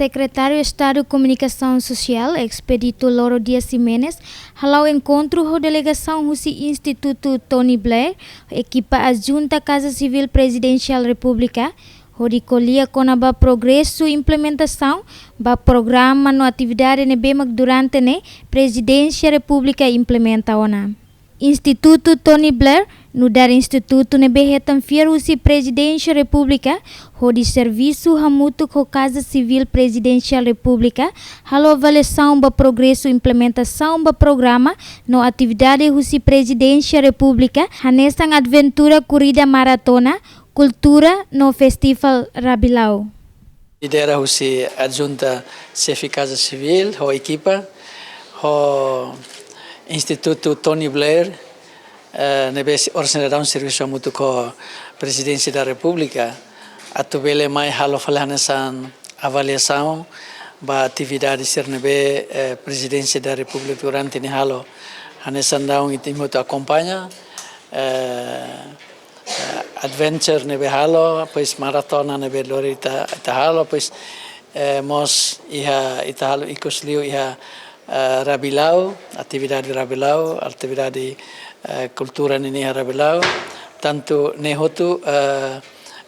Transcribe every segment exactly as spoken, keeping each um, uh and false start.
Sekretáriu Estadu Komunikasaun Sosiál, Expedito Loro Dias Ximenes, hala'o enkontru ho delegasaun husi Institutu Tony Blair, ekipa adjunta Kaza Sivíl Prezidensiál Repúblika, hodi ko'alia kona-ba progresu implementasaun ba programa no atividade ne'ebé mak durante ne'e Prezidénsia Repúblika implementa ona. Institutu Tony Blair nu'udar institutu ne'ebé hetan fiar husi Prezidénsia Repúblika, hodi servisu hamutuk ho Kaza Sivíl Prezidensiál Repúblika, halo avaliasaun ba progresu implementasaun ba programa no atividade husi Prezidénsia Repúblika, hanesan aventura korrida maratona, kultura no festivál Rabilau. Lidera husi adjunta xefe Kaza Sivíl ho ekipa, ho Institutu Tony Blair, eh, ne'ebé orsida daudaun servisu hamutuk ho Prezidénsia da Repúblika, atu bele mai halo fali hanesan avaliasaun ba atividade sira ne'ebé, eh, Prezidénsia da Repúblika durante ne'e halo, hanesan daudaun ita imi hotu akompaña, eh, eh, adventure ne'ebé halo, depois maratona ne'ebé lori ita, ita halo, depois, eh, mós iha ita halo ikus liu iha, eh, Rabilau, atividade Rabilau, atividade, eh, kultura nian iha Rabilau. Tantu ne'e hotu, eh,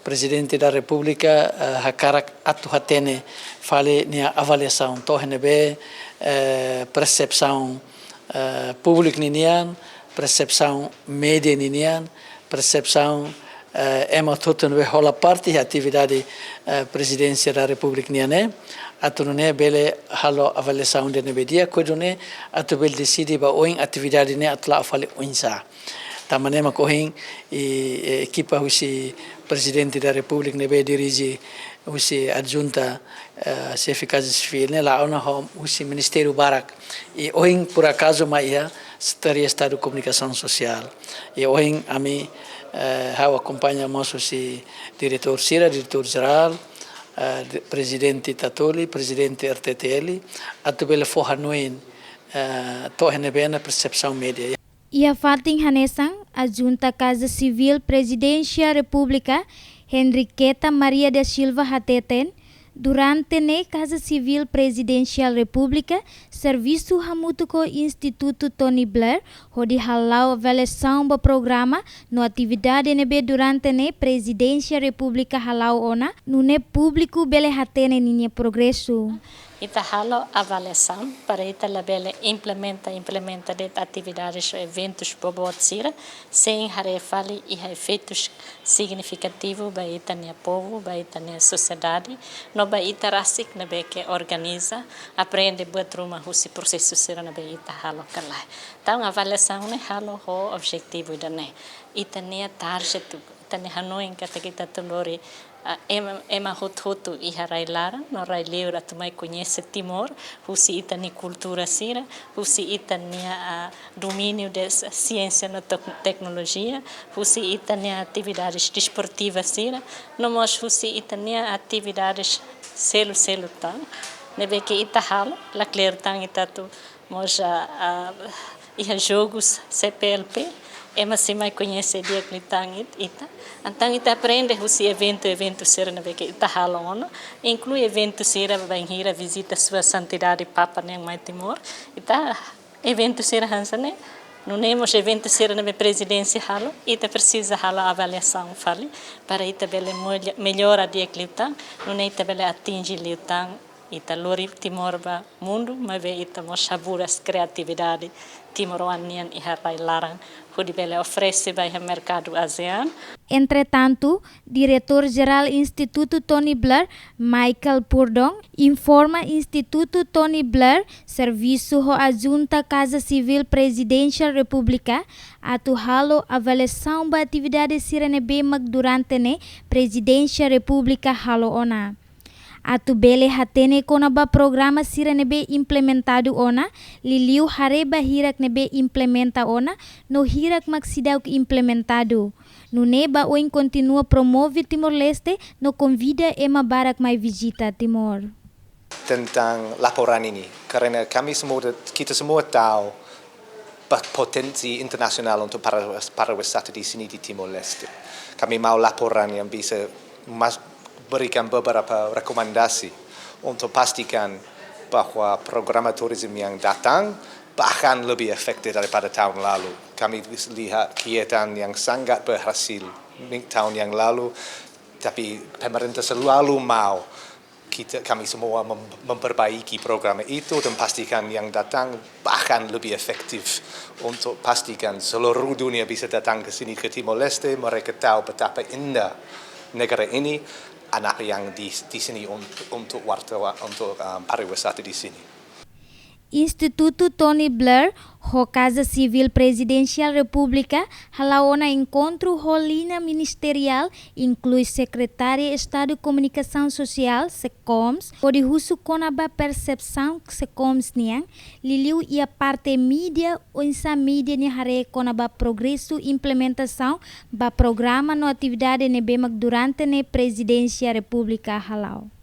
Prezidente da Repúblika, eh, hakarak atu hatene fali nia avaliasaun to'o iha ne'ebé, eh, persepsaun eh, públiku ninian, persepsaun média ninian, persepsaun, eh, ema hotu ne'ebé hola parte iha atividade, eh, Prezidénsia da Repúblika nian ne'e, atu nune'e bele halo avaliasaun ida ne'ebé di'ak, hodi nune'e atu bele deside ba oin atividade ne'e atu la'o fali oinsá. Tanba ne'e mak ohin i, eh, ekipa husi Prezidente da Repúblika ne'ebé dirije husi adjunta, eh, xefe Kaza Sivíl ne'e la'o ona ho husi ministériu barak. I ohin por akazu mai iha Sekretaria Estadu Komunikasaun Sosiál. I ohin ami, eh, ha'u akompaña mós husi diretór sira, diretór jerál, eh, di-, prezidente Tatoli, prezidente R T T L, atu bele fó hanoin, eh, to'o iha ne'ebé ona persepsaun média. Iha fatin hanesan, adjunta Kaza Sivíl Prezidénsia Repúblika, Henriqueta Maria da Silva hateten, durante ne'e Kaza Sivíl Prezidensiál Repúblika servisu hamutuk ho Institutu Tony Blair, hodi hala'o avaliasaun ba programa no atividade ne'ebé durante ne'e Prezidénsia Repúblika hala'o ona, nune'e públiku bele hatene ninia progresu. Ita halo avaliasaun para ita labele implementa, implementa de'it atividades ou eventus boboot sira, sein haree fali iha efeitus signifikativu ba ita-nia povu, ba ita-nia sosiedade, no ba ita rasik ne'ebé ke organiza, aprende buat ruma husi prosesu sira ne'ebé ita halo ka lae. Entaun, avaliasaun ne'e halo ho objetivu ida-ne'e. Ita-nia target, ita-nia hanoin katak ita atu lori, ah, ema, ema hotu-hotu iha rai-laran no rai-liur atu mai koñese Timor, husi ita-nia kultura sira, husi ita-nia, ah, domíniu de s-, siénsia no tek-, teknolojia, husi ita-nia atividades desportivas sira, no mós husi ita-nia atividades seluk-seluk tan ne'ebé ke ita halo, lakleur tan ita atu mós, ah, ah, iha jogus C P L P, ema sei mai koñese di'ak liután it-, ita. Entaun ita aprende husi eventu, eventu sira ne'ebé ke ita halo ona, inklui eventu sira bainhira vizita Sua Santidade Papa nian mai Timor. Ita eventu sira hanesan ne'e, nune'e mós eventu sira ne'ebé Prezidénsia halo, ita presiza halo avaliasaun fali, para ita bele mel-, mellora di'ak liután, nune'e ita bele atinje liután ita lori Timor ba mundu, maibé ita mós haburas kreatividade timoroan nian iha rai-laran, hodi bele oferese ba iha merkadu ASEAN. Entretantu, Diretór Jerál Institutu Tony Blair, Michael Purdon, informa Institutu Tony Blair servisu ho adjunta Kaza Sivíl Prezidensiál Repúblika atu halo avaliasaun ba atividade sira ne'ebé mak durante ne'e Prezidénsia Repúblika halo ona. Atu bele hatene kona-ba programa sira ne'ebé implementadu ona, liuliu haree ba hirak ne'ebé implementa ona, no hirak mak seidauk implementadu. Nune'e ba oin kontinua promove Timor-Leste no konvida ema barak mai vizita Timor. Tentang laporan ini, karena kami semua, kita semua tahu pa-, potensi internasional untuk para-, pariwisata di sini di Timor-Leste. Kami mau laporan yang bisa mas-, berikan beberapa rekomendasi untuk pastikan bahwa programa turisme yang datang bahkan lebih efektif daripada tahun lalu. Kami lihat kegiatan yang sangat berhasil tahun yang lalu, tapi pemerintah selalu mau kita, kami semua mem- memperbaiki program itu dan pastikan yang datang bahkan lebih efektif untuk pastikan seluruh dunia bisa datang ke sini, ke Timor Leste, mereka tahu betapa indah negara ini, dan apa yang di, di sini untuk, untuk wartawan, untuk um, pariwisata di sini. Institutu Tony Blair ho Kaza Sivíl Prezidensiál Repúblika hala'o ona enkontru ho liña ministeriál, inklui Sekretária Estadu Komunikasaun Sosiál, SEKOMS, hodi husu kona-ba persepsaun SEKOMS nian, liuliu iha parte mídia, oinsá mídia nia haree kona-ba progresu implementasaun ba programa no atividade ne'ebé mak durante ne'e Prezidénsia Repúblika hala'o.